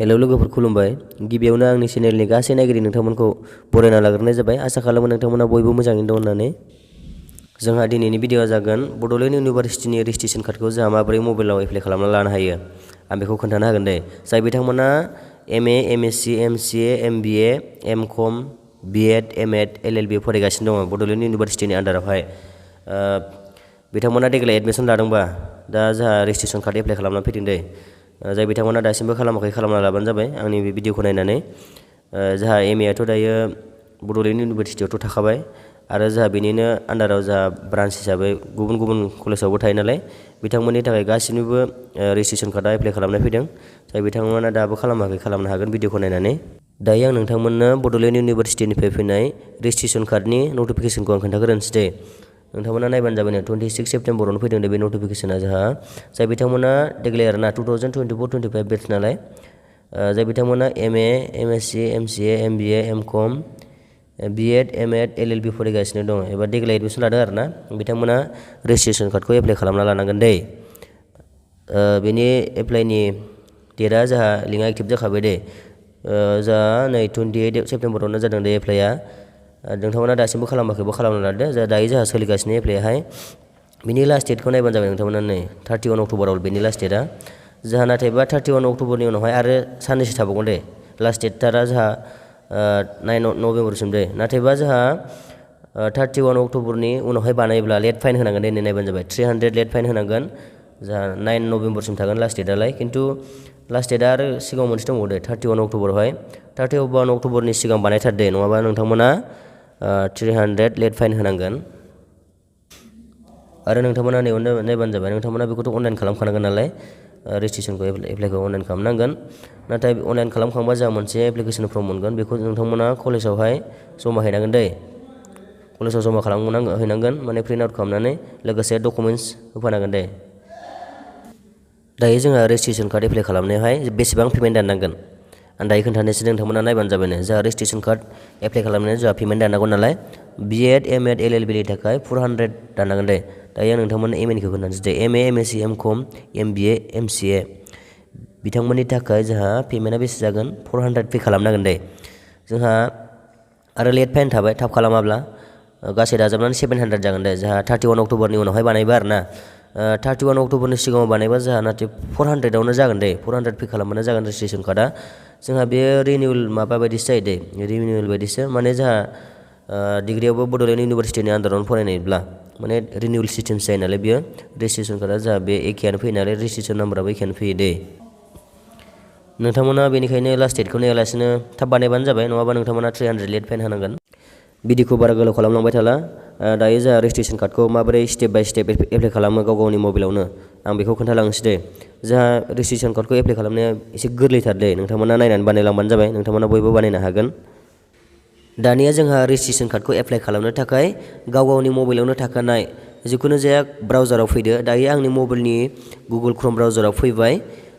Hello लोगोफोर खुलुमबाय। गिबियावनो आंनि चेनेलनि गासै नायगिरि नोंथांमोनखौ बरायना लाग्रोनाय जाबाय। आसा खालामो नोंथांमोना बयबो मोजाङैनो दं होननानै। जोंहा दिनैनि भिडिअ'आ जागोन बड'लेण्ड इउनिभारसिटिनि रेजिस्ट्रेसन कार्डखौ जोंहा माबोरै मबाइलाव एप्लाइ खालामना लानो हायो आं बेखौ खोन्थानो हागोन दे। जाय बिथांमोना MA, MSc, MCA, MBA, MCom, BEd, MAd, LLB फरायगासिनो दङ बड'लेण्ड इउनिभारसिटिनि आन्दारावहाय बिथांमोना देग्लाय एडमिसन लादोंबा दा जोंहा रेजिस्ट्रेसन कार्ड एप्लाइ खालामनानै फैदों दे। जाय बिथांमोना दासिमबो खालामाखै खालामना लाबानो जाबाय आंनि बे भिडिअखौ नायनानै। जोंहा MA आथ' दायो बड'लेण्ड इउनिभारसिटियावथ' थाखाबाय आरो जोंहा बेनिनो आन्दाराव जोंहा ब्रान्स हिसाबै गुबुन गुबुन कलेजावबो थायो नालाय बिथांमोननि थाखाय गासिनिबो रेजिस्ट्रेसन कार्डआ एप्लाइ खालामनाय फैदों। जाय बिथांमोना दाबो खालामाखै खालामनो हागोन भिडिअखौ नायनानै। दायो आं नोंथांमोननो बड'लेण्ड इउनिभारसिटिनिफ्राय फैनाय रेजिस्ट्रेसन कार्डनि नटिफिकेसनखौ आं खोन्थाग्रोनोसै दे। नोंथांमोना नायबानो जाबाय। 26 सेप्तेम्बरावनो फैदों दे बे नटिफिकेसना जोंहा। जाय बिथांमोना देग्लाय आरोना 2024-25 बेटस नालाय जाय बिथांमोना MA, MSc, MCA, MBA, MCom, BEd, MAd, LLB फरायगासिनो दङ एबा देग्लाय एडमिसन लादों आरोना बिथांमोना रेजिस्ट्रेसन कार्डखौ एप्लाइ खालामना लानांगोन दे। बेनि एप्लाइनि डेटआ जोंहा लिंकआ एक्टिभ जाखाबाय दे। जोंहा नै 28 सेप्तेम्बरावनो जादों दे एप्लाइआ। नोंथांमोना दासिमबो खालामाखैबो खालामना लादो। दायो जोंहा सोलिगासिनो एप्लाइआहाय। बिनि लास्ट डेटखौ नायबानो जाबाय नोंथांमोना नै 31 अक्ट'बराव बेनि लास्ट डेटआ। जोंहा नाथायबा 31 अक्ट'बरनि उनावहाय आरो साननैसो थाबावगोन दे। लास्ट डेटआ जोंहा 9 नभेम्बरसिम दे। नाथायबा जोंहा 31 अक्ट'बरनि उनावहाय बानायोब्ला लेट फाइन होनांगोन दे नायबानो जाबाय। 300 लेट फाइन होनांगोन। जोंहा 9 नभेम्बरसिम थागोन लास्ट डेटआलाय। खिन्थु लास्ट डेटआ आरो सिगाङाव मोनसे दंबावो दे 31 अक्ट'बरावहाय। 31 अक्ट'बरनि सिगां बानायथार दे नङाबा नोंथांमोना 300 लेट फाइन होनांगोन। आरो नोंथांमोना नायबानो जाबाय। नोंथांमोना बेखौथ' अनलाइन खालामखानांगोन नालाय रेजिस्ट्रेसनखौ एप्लाइखौ अनलाइन खालामनांगोन। नाथाय अनलाइन खालामखांबा जोंहा मोनसे एप्लिकेसन फर्म मोनगोन बेखौ नोंथांमोना कलेजावहाय जमा हैनांगोन दे। कलेजाव जमा हैनांगोन माने प्रिन्ट आउट खालामनानै लोगोसे डकुमेन्टस होफानांगोन दे। दायो जोंहा रेजिस्ट्रेसन कार्ड एप्लाइ खालामनायावहाय बेसेबां पेमेन्ट दाननांगोन आं दायो खोन्थानोसै नोंथांमोना नायबानो जाबायनो। जोंहा रेजिस्ट्रेसन कार्ड एप्लाइ खालामनायाव जोंहा पेमेन्ट दाननांगौ नालाय BEd, MAd, LLB नि थाखाय 400 दाननांगोन दे। दायो आं नोंथांमोननो MA निखौ खोन्थानोसै दे। MA, MSc, MCom, MBA, MCA बिथांमोननि थाखाय जोंहा पेमेन्टआ बेसे जागोन 400 पे खालामनांगोन दे। जोंहा आरो लेट फाइन थाबाय थाब खालामाब्ला गासै दाजाबनानै 700 जागोन दे। जोंहा 31 अक्ट'बरनि उनावहाय बानायबा आरोना 31 अक्ट'बरनि सिगाङाव बानायबा जोंहा नाथाय 400आवनो जागोन दे। 400 पे खालामबानो जागोन रेजिस्ट्रेसन कार्डआ। जोंहा बेयो रिनिउवेल माबा बायदिसो जायो दे। रिनिउवेल बायदिसो माने जोंहा डिग्रियावबो बड'लेण्ड इउनिभारसिटिनि आन्दारावनो फरायनायब्ला माने रिनिउवेल सिस्टेमसो जायो नालाय बेयो रेजिस्ट्रेसन कार्डआ जोंहा बे एखेयानो फैयो नालाय रेजिस्ट्रेसन नाम्बाराबो एखेयानो फैयो दे। नोंथांमोना बेनिखायनो लास्ट डेटखौ नायालासिनो थाब बानायबानो जाबाय नङाबा नोंथांमोना 300 लेट फाइन होनांगोन। भिडिअखौ बारा गोलाव खालामलांबाय थाला। दायो जोंहा रेजिस्ट्रेसन कार्डखौ माबोरै स्टेप बाय स्टेप एप्लाइ खालामो गाव गावनि मबाइलावनो आं बेखौ खोन्थालांनोसै दे। जोंहा रेजिस्ट्रेसन कार्डखौ एप्लाइ खालामनाया एसे गोरलैथार दे। नोंथांमोना नायनानै बानायलांबानो जाबाय। नोंथांमोना बयबो बानायनो हागोन। दानिया जोंहा रेजिस्ट्रेसन कार्डखौ एप्लाइ खालामनो थाखाय गाव गावनि मबाइलावनो थाखानाय जिखुनु जाया ब्राउजाराव फैदो। दायो आंनि मबाइलनि गुगोल क्रोम ब्राउजाराव फैबाय।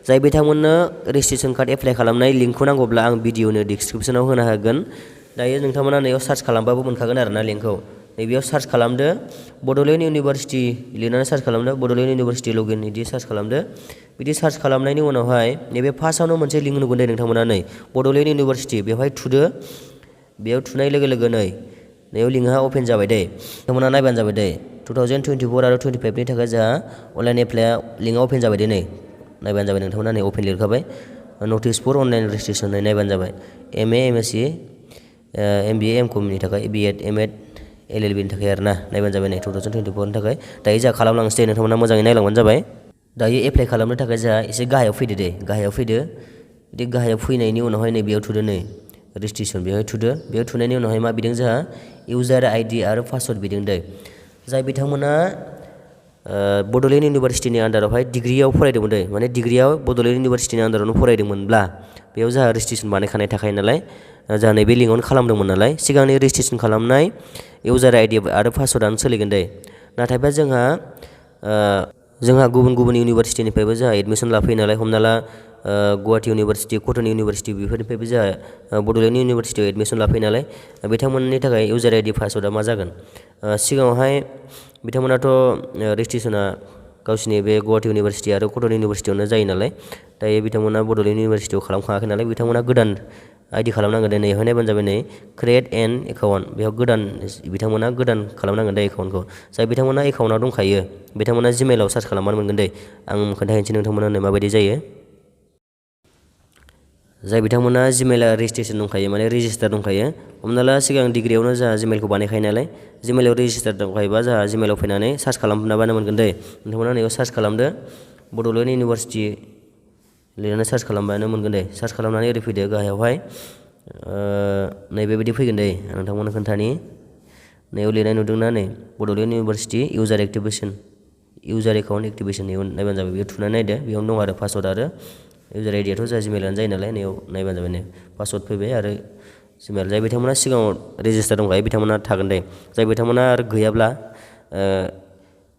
जाय बिथांमोननो रेजिस्ट्रेसन कार्ड एप्लाइ खालामनाय लिंकखौ नांगौब्ला आं भिडिअनि डिसक्रिपसनाव होनो हागोन। दायो नोंथांमोना नैयाव सार्च खालामबाबो मोनखागोन आरोना लिंकखौ। नैबेयाव सार्च खालामदो बड'लेण्ड इउनिभारसिटि लिरनानै सार्च खालामदो। बड'लेण्ड इउनिभारसिटि लगइन बिदि सार्च खालामदो। बिदि सार्च खालामनायनि उनावहाय नैबे फार्स्टआवनो मोनसे लिंक नुगोन दे नोंथांमोना नै बड'लेण्ड इउनिभारसिटि बेवहाय थुदो। बेयाव थुनाय लोगो लोगो नैयाव लिंकआ अपेन जाबाय दे। नोंथांमोना नायबानो जाबाय दे। 2024 आरो 25 नि थाखाय जोंहा अनलाइन एप्लाइआ लिंकआ अपेन जाबाय दे नै नायबानो जाबाय। नोंथांमोना नै अपेन लिरखाबाय नटिस फर अनलाइन रेजिस्ट्रेसन नायबानो जाबाय। MA, MSc, MBA, MCom नि थाखाय BEd, MAd, LLB नि थाखाय आरोना नायबानो जाबाय नै 2024 नि थाखाय। दायो जोंहा खालामलांनोसै दे। नोंथांमोना मोजाङै नायलांबानो जाबाय। दायो एप्लाइ खालामनो थाखाय जोंहा एसे गाहायाव फैदो दे। गाहायाव फैदो। बिदि गाहायाव फैनायनि उनावहाय नै बेयाव थुदो नै रेजिस्ट्रेसन बेवहाय थुदो। बेयाव थुनायनि उनावहाय मा बिदों जोंहा इउजार ID आरो पासवर्ड बिदों दे। जाय बिथांमोना बड'लेण्ड इउनिभारसिटिनि आन्दारावहाय डिग्रियाव फरायदोंमोन दे माने डिग्रियाव बड'लेण्ड इउनिभारसिटिनि आन्दारावनो फरायदोंमोनब्ला बेयाव जोंहा रेजिस्ट्रेसन बानायखानाय थाखायो नालाय जोंहा नैबे लिंकआवनो खालामदोंमोन नालाय सिगांनि रेजिस्ट्रेसन खालामनाय इउजार ID आरो पासवर्डआनो सोलिगोन दे। नाथायबा जोंहा गुबुन गुबुन इउनिभारसिटिनिफ्रायबो जोंहा एडमिसन लाफैयो नालाय हमना ला गुवाहाटि इउनिभारसिटि, कटन इउनिभारसिटि बेफोरनिफ्रायबो जोंहा बड'लेण्ड इउनिभारसिटियाव एडमिसन लाफैयो नालाय बिथांमोननि थाखाय इउजार ID पासवर्डआ मा जागोन सिगाङावहाय बिथांमोनाथ' रेजिस्ट्रेसना गावसिनि बे गुवाहाटि इउनिभारसिटि आरो कटन इउनिभारसिटियावनो जायो नालाय दायो बिथांमोना बड'लेण्ड इउनिभारसिटियाव खालामखाङाखै नालाय बिथांमोना गोदान आइडि खालामनांगोन दे नैहाय नायबानो जाबाय नै क्रिएट एन एकाउन्ट बेयाव गोदान बिथांमोना गोदान खालामनांगोन दे एकाउन्टखौ जाय बिथांमोना एकाउन्टआव दंखायो बिथांमोना जिमेलाव सार्च खालामबानो मोनगोन दे आं खोन्थाहैनोसै नोंथांमोननो माबायदि जायो जाय बिथांमोना जिमेला रेजिस्ट्रेसन दंखायो माने रेजिस्टार दंखायो हमना ला सिगां डिग्रियावनो जोंहा जिमेलखौ बानायखायो नालाय जिमेलाव रेजिस्टार दंखायोबा जोंहा जिमेलाव फैनानै सार्च खालामनाबानो मोनगोन दे नोंथांमोना नैयाव सार्च खालामदो बड'लेण्ड इउनिभारसिटि लिरनानै सार्च खालामबानो मोनगोन दे सार्च खालामनानै ओरै फैदो गाहायावहाय नैबेबायदि फैगोन दे आं नोंथांमोननो खोन्थानि नैयाव लिरनाय नुदोंना नै Bodoland university user activation user account activation नायबानो जाबाय बेयाव थुनानै नायदो बेयावनो दं आरो पासवार्ड आरो इउजार आइडियाथ' जोंहा जिमेलानो जायो नालाय नैयाव नायबानो जाबाय नै पासवार्ड फैबाय आरो जिमेल जाय बिथांमोना सिगाङाव रेजिस्टार दंखायो बिथांमोना थागोन दे जाय बिथांमोना आरो गैयाब्ला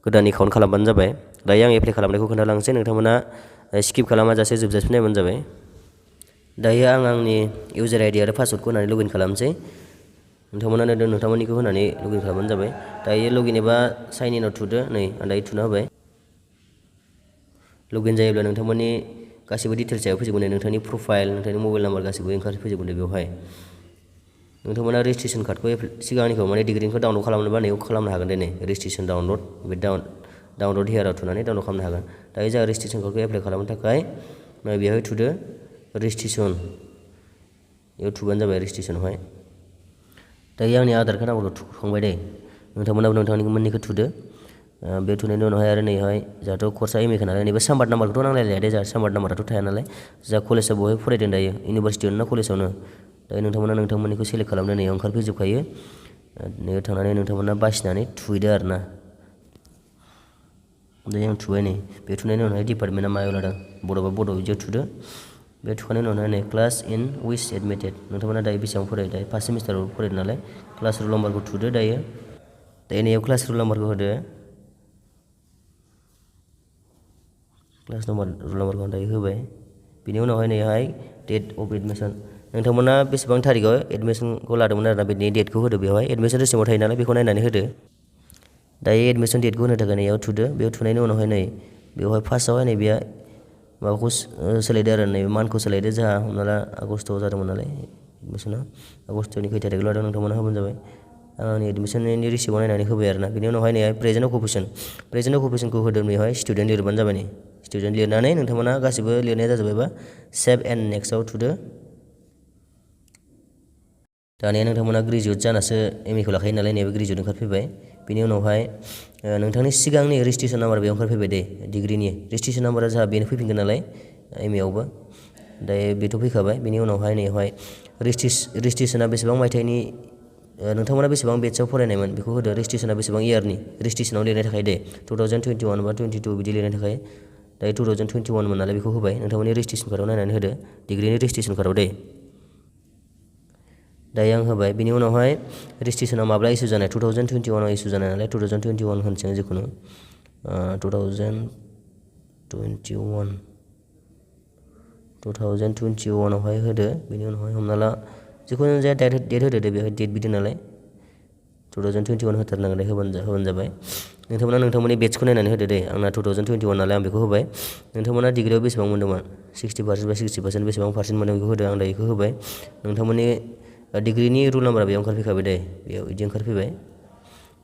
गोदान एकाउन्ट खालामबानो जाबाय दायो आं एप्लाइ खालामनायखौ खोन्थालांसै नोंथांमोना स्किप खालामाजासे जोबजासिम नायबानो जाबाय दायो आं आंनि इउजार आइडि आरो पासवार्डखौ होनानै लगइन खालामसै नोंथांमोना नोंथांमोननिखौ होनानै लगइन खालामबानो जाबाय दायो लगइन एबा साइन इनाव थुदो नै आं दायो थुना होबाय लगइन जायोब्ला नोंथांमोननि गासिबो डिटेल्सआव फैजोबगोन दे नोंथांनि प्रफाइल नोंथांनि मबाइल नाम्बार गासिबो फैजोबगोन दे बेवहाय नोंथांमोना रेजिस्ट्रेसन कार्डखौ सिगांनिखौ माने डिग्रिनिखौ डाउनलड खालामनोबा नैयाव खालामनो हागोन दे नै रेजिस्ट्रेसन डाउनलड बे डाउनलड हियाराव थुनानै डाउनलड खालामनो हागोन दायो जोंहा रेजिस्ट्रेसन कार्डखौ एप्लाइ खालामनो थाखाय बेवहाय थुदो रेजिस्ट्रेसन बेयाव थुबानो जाबाय रेजिस्ट्रेसनावहाय दायो आंनि आधार कार्ड नाम्बारखौ थुखांबाय दे नोंथांमोनाबो नोंथांनिखौ थुदो बे थुनायनि उनावहाय आरो नैहाय जोंहाथ' कर्सआ एम ए खा नालाय नैबे साम्बार नाम्बारखौथ' नांलायलाया दे जोंहा साम्बार नाम्बाराथ' थाया नालाय जोंहा कलेजआ बहाय फरायदों दायो इउनिभारसिटियावनो ना कलेजावनो दायो नोंथांमोना नोंथांमोननिखौ सेलेक्ट खालामनो नैयाव ओंखारफैजोबखायो नैयाव थांनानै नोंथांमोना बासिनानै थुहैदो आरो ना दायो आं थुबाय नै बे थुनायनि उनावहाय डिपार्टमेन्टआ मायाव लादों बड'बा बड' बिदियाव थुदो बे थुखांनायनि उनावहाय नै क्लास इन विच एडमिटेड नोंथांमोना दायो बेसेबां फरायो दायो फार्स्ट सेमिस्टाराव फरायदों नालाय क्लास रल नाम्बारखौ थुदो दायो नैयाव क्लास रल नाम्बारखौ होदो क्लास रल नाम्बारखौ आं दायो होबाय बिनि उनावहाय नैहाय डेट अफ एडमिसन नोंथांमोना बेसेबां थारिखआव एडमिसनखौ लादोंमोन आरोना बेनि डेटखौ होदो बेवहाय एडमिसन रिसिमाव थायो नालाय बेखौ नायनानै होदो दायो एडमिसन डेटखौ होनो थाखाय नैयाव थुदो बेयाव थुनायनि उनावहाय नै बेवहाय फार्स्टआवहाय नै बेया माबाखौ सोलायदो आरो नै मान्थखौ सोलायदो जोंहा हमना ला आगस्ट'आव जादोंमोन नालाय एडमिसना आगस्ट'नि खै थारिखआव लादों नोंथांमोना होबानो जाबाय आं आंनि एडमिसननि रिसिप्टआव नायनानै होबाय आरोना बिनि उनावहाय नै प्रेजेन्ट अकुपेसनखौ होदों बेवहाय स्टुडेन्ट लिरबानो जाबाय नै स्टुडेन्ट लिरनानै नोंथांमोना गासिबो लिरनाया जाजोब्बायबा सेभ एन्ड नेक्स्टआव थुदो दानिया नोंथांमोना ग्रेजुवेट जानासो एम ए खौ लाखायो नालाय नैबे ग्रेजुवेट ओंखारफैबाय बिनि उनावहाय नोंथांनि सिगांनि रेजिस्ट्रेसन नाम्बार बेयाव ओंखारफैबाय दे डिग्रिनि रेजिस्ट्रेसन नाम्बारा जोंहा बेनो फैफिनगोन नालाय एम ए आवबो दायो बेथ' फैखाबाय बिनि उनावहाय नैहाय रेजिस्ट्रेसना बेसेबां मायथाइनि नोंथांमोना बेसेबां बेचआव फरायनायमोन बेखौ होदो रेजिस्ट्रेसना बेसेबां इयारनि रेजिस्ट्रेसनाव लिरनाय थाखाय दे 2021 बा 22 बिदि लिरनाय थाखाय दायो 2021 मोन नालाय बेखौ होबाय नोंथांमोननि रेजिस्ट्रेसन कार्डआव नायनानै होदो डिग्रिनि रेजिस्ट्रेसन कार्डआव दे दायो आं होबाय बिनि उनावहाय रेजिस्ट्रेसना माब्ला इस्यु जानाय 2021 आव इस्यु जानाय नालाय 2021 होनसै जिखुनु 2021 आवहाय होदो बिनि उनावहाय हमना ला जिखुनु जाया डेट होदो दे बेवहाय डेट बिदों नालाय 2021 होथारनांगोन दे होबानो जाबाय नोंथांमोना नोंथांमोननि बेचखौ नायनानै होदो दे आंना 2021 नालाय आं बेखौ होबाय नोंथांमोना डिग्रियाव बेसेबां मोन्दोंमोन 60% बा 60% बेसेबां पार्सेन्ट मोनदों बेखौ होदो आं दायो बेखौ होबाय नोंथांमोननि डिग्रिनि रुल नाम्बारा बेयाव ओंखारफैखाबाय दे बेयाव बिदि ओंखारफैबाय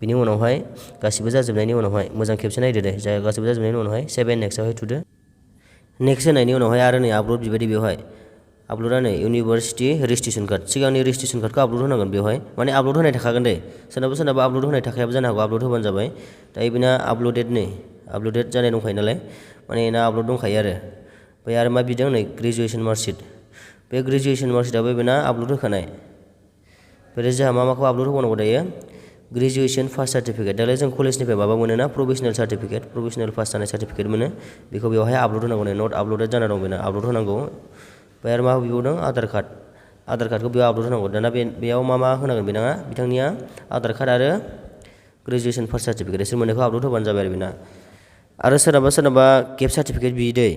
बिनि उनावहाय गासिबो जाजोबनायनि उनावहाय मोजां खेबसे नायदो दे गासिबो जाजोबनायनि उनावहाय सेभ एन्ड नेक्स्टआवहाय थुदो नेक्स्ट होनायनि उनावहाय आरो नै आपल'ड बिबायदि बेवहाय आपल'डआ नै इउनिभारसिटि रेजिस्ट्रेसन कार्ड सिगांनि रेजिस्ट्रेसन कार्डखौ आपल'ड होनांगोन बेवहाय माने आपल'ड होनाय थाखागोन दे सोरनाबा आपल'ड होनाय थाखायाबो जानो हागौ आपल'ड होबानो जाबाय दायो बेना आपल'डेड जानाय दंखायो नालाय माने बेना आपल'ड दंखायो आरो ओमफ्राय आरो मा बिदों नै ग्रेजुवेसन मार्कशिट बे ग्रेजुवेसन मार्कशिटआबो बेना आपल'ड होखानाय ओमफ्राय जोंहा माखौ आपल'ड होबावनांगौ दायो ग्रेजुवेसन फार्स्ट सार्टिफिकेट दालाय जों कलेजनिफ्राय माबा मोनोना प्रभिजनेल पास जानाय सार्टिफिकेट मोनो बेखौ बेवहाय आपल'ड होनांगौ नै नट आपल'डेड जाना दं बेना आपल'ड होनांगौ ओमफ्राय आरो मा बिबावदों आधार कार्डखौ बेयाव आपल'ड होनांगौ दाना बेयाव मा होनांगोन बिथांनिया आधार कार्ड आरो ग्रेजुवेसन फार्स्ट सार्टिफिकेट बिसोर मोननैखौ आपल'ड होबानो जाबाय आरो बेना आरो सोरनाबा गेप सार्टिफिकेट बियो दै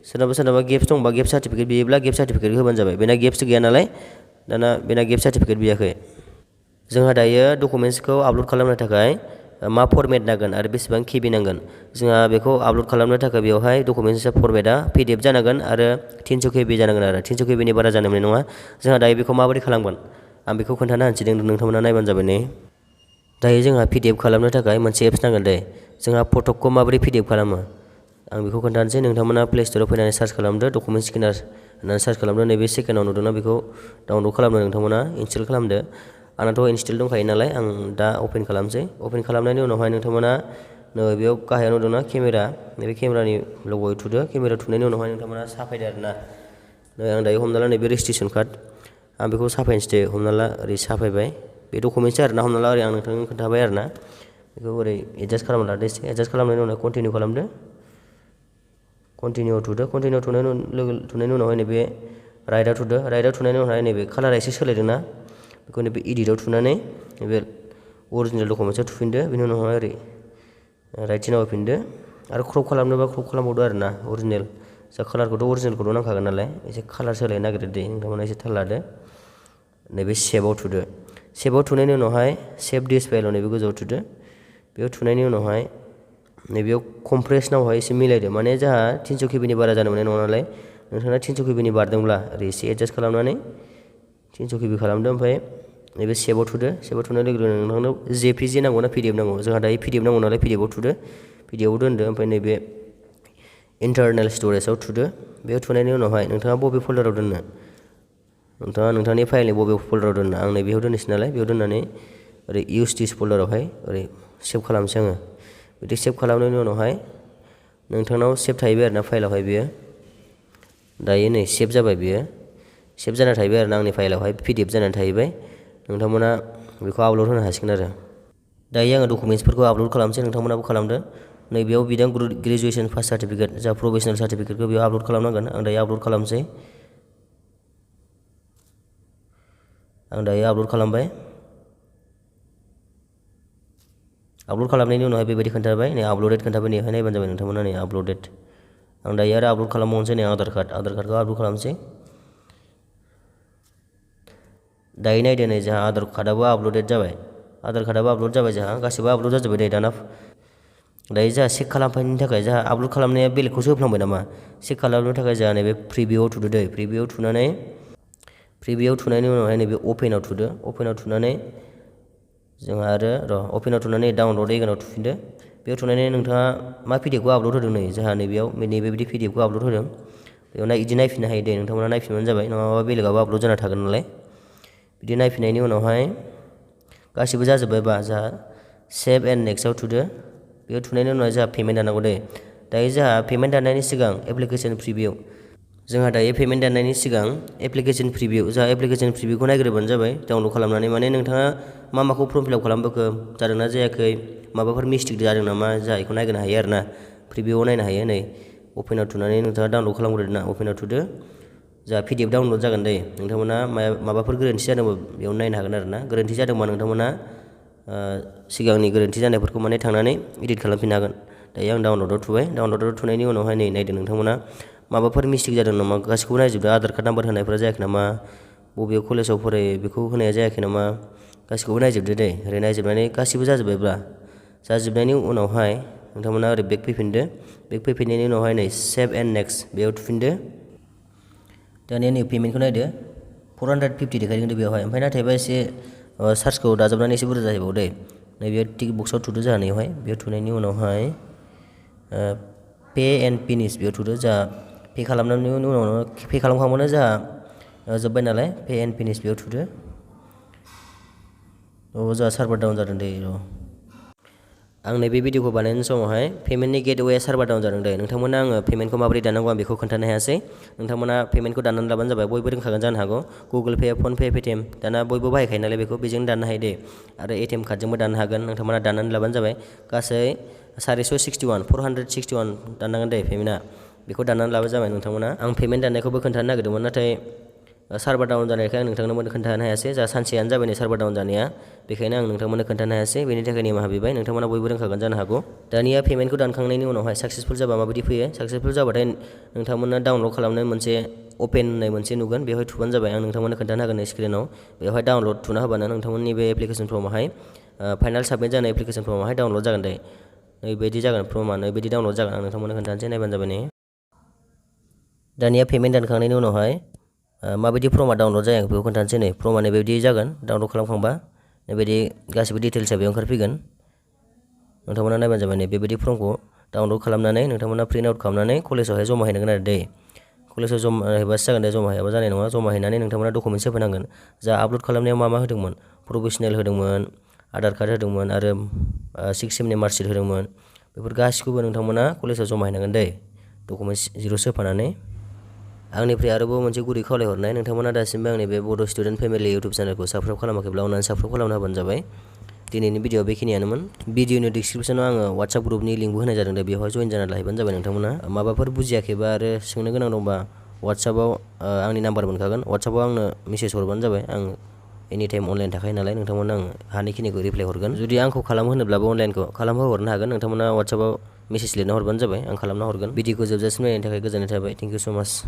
सोरनाबा गेप्स दंबा गेप सार्टिफिकेट बियोब्ला गेप सार्टिफिकेटखौ होबानो जाबाय बेना गेप्स गैया नालाय दाना बेना गेप सार्टिफिकेट बियाखै जोंहा दायो डकुमेन्ट्सखौ आपल'ड खालामनो थाखाय मा फरमेट नांगोन आरो बेसेबां केबि नांगोन जोंहा बेखौ आपल'ड खालामनो थाखाय बेवहाय डकुमेन्टस फरमेटआ PDF जानांगोन आरो 300 केबि जानांगोन आरो 300 केबिनि बारा जानो मोननाय नङा जोंहा दायो बेखौ माबोरै खालामगोन आं बेखौ खोन्थानो होनसै नोंथांमोना नायबानो जाबाय नै दायो जोंहा PDF खालामनो थाखाय मोनसे एप्स नांगोन दे जोंहा फटकखौ माबोरै PDF खालामो आं बेखौ खोन्थानोसै नोंथांमोना प्ले स्ट'राव फैनानै सार्च खालामदो डकुमेन्ट स्केनार होननानै सार्च खालामदो नैबे सेकेन्डआव नुदोंना बेखौ डाउनल'ड खालामदो नोंथांमोना इनस्टल खालामदो आंनाथ' इनस्टल दंखायो नालाय आं दा अपेन खालामसै अपेन खालामनायनि उनावहाय नोंथांमोना बेयाव गाहायाव नुदोंना केमेरा नैबे केमेरानि लग'आव थुदो केमेरा थुनायनि उनावहाय नोंथांमोना साफायदो आरोना नै आं दायो हमना ला नैबे रेजिस्ट्रेसन कार्ड आं बेखौ साफायनोसै दे हमना ला ओरै साफायबाय बे डकुमेन्टसै आरोना हमना ला ओरै आं नोंथांनो खोन्थाबाय आरोना बेखौ ओरै एडजास्ट खालामना लादो एसे एडजास्ट खालामनायनि उनाव कन्टिनिउ खालामदो कन्टिनिउ थुदो कन्टिनिउ थुनायनि उनावहाय नैबे राइटआव थुदो राइटआव थुनायनि उनावहाय नैबे कालारा एसे सोलायदोंना बेखौ नैबे इडिटआव थुनानै नैबे अरिजिनेल डकुमेन्ट्सआव थुफिनदो बेनि उनावहाय ओरै राइट सिनाव होफिनदो आरो क्रप खालामनोबा क्रप खालामबावदो आरोना अरिजिनेल जा कालारखौथ' अरिजिनेलखौथ' नांखागोन नालाय एसे कालार सोलायनो नागिरदो दे नोंथांमोना एसे थाल लादो नैबे सेभआव थुदो सेभआव थुनायनि उनावहाय सेभ दिस फाइलाव नैबे गोजौआव थुदो बेयाव थुनायनि उनावहाय नैबेयाव कमप्रेसनावहाय एसे मिलायदो माने जोंहा 300 केबिनि बारा जानो मोननाय नङा नालाय नोंथाङा 300 केबिनि बारदोंब्ला ओरै एसे एडजास्ट खालामनानै 300 केबि खालामदो ओमफ्राय नैबे सेभआव थुदो सेभआव थुनाय लोगो लोगो नोंथांनो JPG नांगौ ना PDF नांगौ जोंहा दायो PDF नांगौ नालाय PDFआव थुदो PDFआव दोनदो ओमफ्राय नैबे इन्टारनेल स्टरेजआव थुदो बेयाव थुनायनि उनावहाय नोंथाङा बबे फोल्डाराव दोननो नोंथाङा नोंथांनि फाइलनि बबे फोल्डाराव दोननो आं नैबेयाव दोननोसै नालाय बेयाव दोननानै ओरै इउस दिस फोल्डारावहाय ओरै सेभ खालामसै आङो बिदि सेभ खालामनायनि उनावहाय नोंथांनाव सेभ थाहैबाय आरोना फाइलावहाय बियो दायो नै सेभ जाबाय बियो सेभ जाना थाहैबाय आरोना आंनि फाइलावहाय PDF जानानै थाहैबाय नोंथांमोना बेखौ आपल'ड होनो हासिगोन आरो दायो आङो डकुमेन्ट्सफोरखौ आपल'ड खालामसै नोंथांमोनाबो खालामदो नैबेयाव बिदों ग्रेजुवेसन फार्स्ट सार्टिफिकेट जा प्रफेसनेल सार्टिफिकेटखौ बेयाव आपल'ड खालामनांगोन आं दायो आपल'ड खालामसै आं दायो आपल'ड खालामबाय आपल'ड खालामनायनि उनावहाय बेबायदि खोन्थाबाय नै आपल'डेड खोन्थाबाय नैहाय नायबानो जाबाय नोंथांमोना नै आपल'डेड आं दायो आरो आपल'ड खालामबावनोसै नै आधार कार्डखौ आपल'ड खालामसै दायो नायदो नै जोंहा आधार कार्डआबो आपल'डेड जाबाय जोंहा गासिबो आपल'ड जाजोब्बाय नै दाना दायो जोंहा चेक खालामफैनायनि थाखाय जोंहा आपल'ड खालामनाया बेलेगखौसो होफ्लांबाय नामा चेक खालामनो थाखाय जोंहा नैबे प्रिभिउआव थुदो दै प्रिभिउआव थुनायनि उनावहाय नैबे अपेनाव थुदो अपेनाव थुनानै जोंहा आरो अपेनाव थुनानै डाउनल'ड एगेनाव थुफिनदो बेयाव थुनानै नोंथाङा मा PDFखौ आपल'ड होदों नै जोंहा नैबेयाव नैबेबायदि PDFखौ आपल'ड होदों बेयाव बिदि नायफिननो हायो दे नोंथांमोना नायफिनबानो जाबाय नङाबा बेलेगाबो आपल'ड जाना थागोन नालाय बिदि नायफिननायनि उनावहाय गासिबो जाजोब्बायबा जोंहा सेभ एन्ड नेक्स्टआव थुदो बेयाव थुनायनि उनाव जोंहा पेमेन्ट दाननांगौ दे दायो जोंहा पेमेन्ट दाननायनि सिगां एप्लिकेसन प्रिभिउ जोंहा दायो पेमेन्ट दाननायनि सिगां एप्लिकेसन प्रिभिउखौ नायग्रोबानो जाबाय डाउनल'ड खालामनानै माने नोंथाङा माखौ फर्म फिलआप खालामबोखो जादोंना जायाखै माबाफोर मिस्टेक जादों नामा जोंहा बेखौ नायग्रोनो हायो आरोना प्रिभिउआव नायनो हायो नै अपेनाव थुनानै नोंथाङा डाउनल'ड खालामग्रोदोना अपेनाव थुदो जोंहा PDF डाउनल'ड जागोन दे नोंथांमोना माबाफोर गोरोन्थि जादोंबा बेयाव नायनो हागोन आरोना गोरोन्थि जादोंबा नोंथांमोना सिगांनि गोरोन्थि जानायफोरखौ माने थांनानै एडिट खालामफिननो हागोन दायो आं डाउनल'डआव थुबाय डाउनल'डआव थुनायनि उनावहाय नै नायदो नोंथांमोना माबाफोर मिस्टेक जादों नामा गासिखौबो नायजोबदो आधार कार्ड नाम्बार होनायफोरा जायाखै नामा बबे कलेजाव फरायो बेखौ होनाया जायाखै नामा गासिखौबो नायजोबदो दे ओरै नायजोबनानै गासिबो जाजोब्बायब्ला जाजोबनायनि उनावहाय नोंथांमोना ओरै बेक फैफिनदो बेक फैफिननायनि उनावहाय नै सेभ एन्ड नेक्स्ट बेयाव थुफिनदो दानिया नै पेमेन्टखौ नायदो 450 देखायदों बेयावहाय ओमफ्राय नाथायबा एसे सार्चखौ दाजाबनानै एसे बुरजा जाहैबावो दे नैबे टिक बक्सआव थुदो जानायावहाय बेयाव थुनायनि उनावहाय पे एन्ड फिनिश बेयाव थुदो जोंहा पे खालामनायनि उनावनो पे खालामखांबानो जोंहा जोब्बाय नालाय पे एन्ड फिनिश बेयाव थुदो जोंहा सार्भार डाउन जादों दे आं नैबे भिडिअखौ बानायनाय समावहाय पेमेन्टनि गेटवेआ सार्भार डाउन जादों दे नोंथांमोना आङो पेमेन्टखौ माबोरै दाननांगौ आं बेखौ खोन्थानो हायासै नोंथांमोना पेमेन्टखौ दाननानै लाबानो जाबाय बयबो रोंखागोन जानो हागौ गुगोल पे फनपे पेटिएम दाना बयबो बाहायखायो नालाय बेखौ बेजों दाननो हायो दे आरो ATM कार्डजोंबो दाननो हागोन नोंथांमोना दाननानै लाबानो जाबाय गासै 461 दाननांगोन दे पेमेन्टआ बेखौ दाननानै लाबानो जाबाय नोंथांमोना आं पेमेन्ट दाननायखौबो खोन्थानो नागिरदोंमोन नाथाय सार्भार डाउन जानायखाय आं नोंथांमोननो खोन्थानो हायासै जा सानसेयानो जाबाय नै सार्भार डाउन जानाया बेखायनो आं नोंथांमोननो खोन्थानो हायासै बेनि थाखाय निमाहा बिबाय नोंथांमोना बयबो रोंखागोन जानो हागौ दानिया पेमेन्टखौ दानखांनायनि उनावहाय साक्सेसफुल जाबा माबायदि फैयो साक्सेसफुल जाबाथाय नोंथांमोना डाउनल'ड खालामनाय मोनसे अपेन होननाय मोनसे नुगोन बेवहाय थुबानो जाबाय आं नोंथांमोननो खोन्थानो हागोन स्क्रिनाव बेवहाय डाउनल'ड थुना होबानो नोंथांमोननि बे एप्लिकेसन फर्मावहाय फाइनाल साबमिट जानाय एप्लिकेसन फर्माहाय डाउनलड जागोन दे। नैबायदि जागोन फर्मा, नैबायदि डाउनलड जागोन। आं नोंथांमोननो खोन्थानोसै, नायबानो जाबाय नै। दानिया पेमेन्ट दानखांनायनि उनावहाय माबायदि फर्मा डाउनलड जायो बेखौ खोन्थानोसै। नै फर्मा नैबायदि जागोन डाउनलड खालामखांबा नैबायदि गासिबो डिटेल्सआ बेयाव ओंखारफैगोन। नोंथांमोना नायबानो जाबाय। नै बेबायदि फर्मखौ डाउनलड खालामनानै नोंथांमोना प्रिन्ट आउट खालामनानै कलेजावहाय जमा हैनांगोन आरो दै। कलेजाव जमा हैबासो जागोन दे, जमा हैयाबा जानाय नङा। जमा हैनानै नोंथांमोना डकुमेन्टस होफैनांगोन। जा आपल'ड खालामनायाव मा होदोंमोन, प्रफेसनेल होदोंमोन, आधार कार्ड होदोंमोन आरो 6 सेमनि मार्कशिट होदोंमोन। बेफोर गासिखौबो नोंथांमोना कलेजाव जमा हैनांगोन दै, डकुमेन्टस जिर'स होफानानै। आंनिफ्राय आरोबाव मोनसे गुरै खावलायहरनाय, नोंथांमोना दासिमबो आंनि बे बड' स्टुडेन्ट फेमिलि इउटुब चेनेलखौ साबस्क्राइब खालामाखैब्ला अननानै साबस्क्राइब खालामना होबानो जाबाय। दिनैनि भिडिअ'आ बेखिनियानोमोन। भिडिअनि डिसक्रिपसनाव आङो वाट्सएप ग्रुपनि लिंकबो होनाय जादों दे, बेवहाय जइन जाना लाहैबानो जाबाय नोंथांमोना। माबाफोर बुजियाखैबा आरो सोंनो गोनां दंबा वाट्सएपआव आंनि नाम्बार मोनखागोन, वाट्सएपआव आंनो मेसेज हरबानो जाबाय। आं एनि टाइम अनलाइन थाखायो नालाय, नोंथांमोना आं हानायखिनिखौ रिप्लाय हरगोन। जुदि आंखौ खालामहोनोब्लाबो अनलाइनखौ खालामहोहरनो हागोन। नोंथांमोना वाट्सएपआव मेसेज लिरना हरबानो जाबाय, आं खालामना हरगोन। भिडिअखौ जोबजासिम नायनायनि थाखाय गोजोननाय थाबाय। थेंक इउ स' माच।